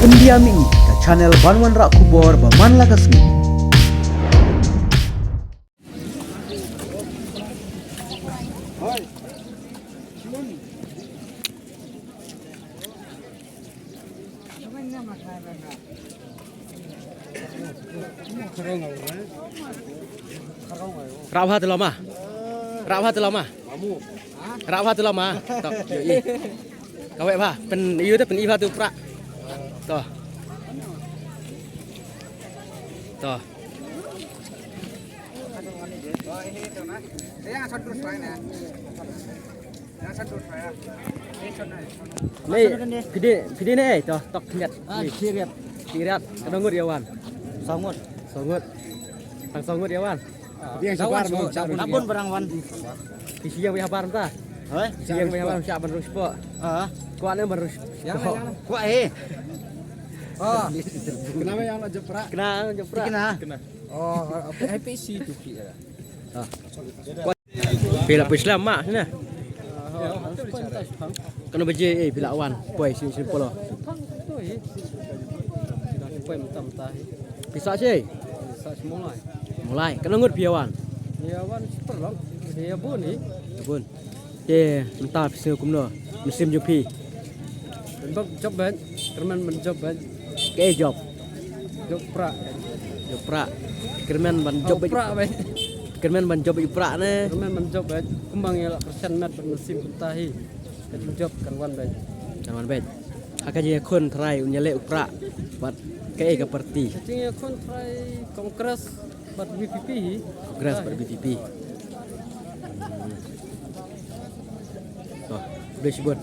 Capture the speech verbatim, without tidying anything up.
Pyndiam ïa ka channel ban wanrah khubor ba man la ka sngi. Rah bha te lama. Rah bha te lama. Rah bha te lama. Tok, ïohi. Kawei bha, pyn-i te, pyn-i bha te u prah. To. To. Nei, phi dei, phi dei ne ei, to, tok khyndiat. Ah, Shiriat. Shiriat, katno ngut ïa wan? Saw ngut. Saw ngut. Tang saw ngut ïa wan. Ah, ïa, sabar, sabar, sabar. Nabun barang wan. Phi shu ïeng beit habar mynta. Hoi? Shu ïeng beit habar, shah ban rung sport. Ah. Kwah ne ban rung sport. Kwah eh. Ah. Kena me ïa la jepra. Kena jepra. Kena. Kena. Oh, apa, apa isi tu ki. Ah. Phi la phi slem ma sini. Kano baje eh phi la wan poi sini sini polo. Phi sah shi? Molai. Kano ngut phi wan? Ïa wan super long. Ïa bun hi. Bun. Te mynta phi sngew kumno mynsiem jong phi? Ban jop bad, kyrmen ban jop bad. Kaei jop? Jop prah. Jop prah. Kyrmen ban jop bad. Prah bad. Kyrmen ban jop bad prah ne? Kyrmen ban jop bad. Kumba ngi la kyrshan met bad mynsiem kumta hi. Ka jingjop kan wan bad. Kan wan bad. Ha ka jingïakhun trai un ïaleh u prah bad kaei ka party? Ka jingïakhun trai Congress bad V P P hi. Congress bad V P P. To, khublei shibun.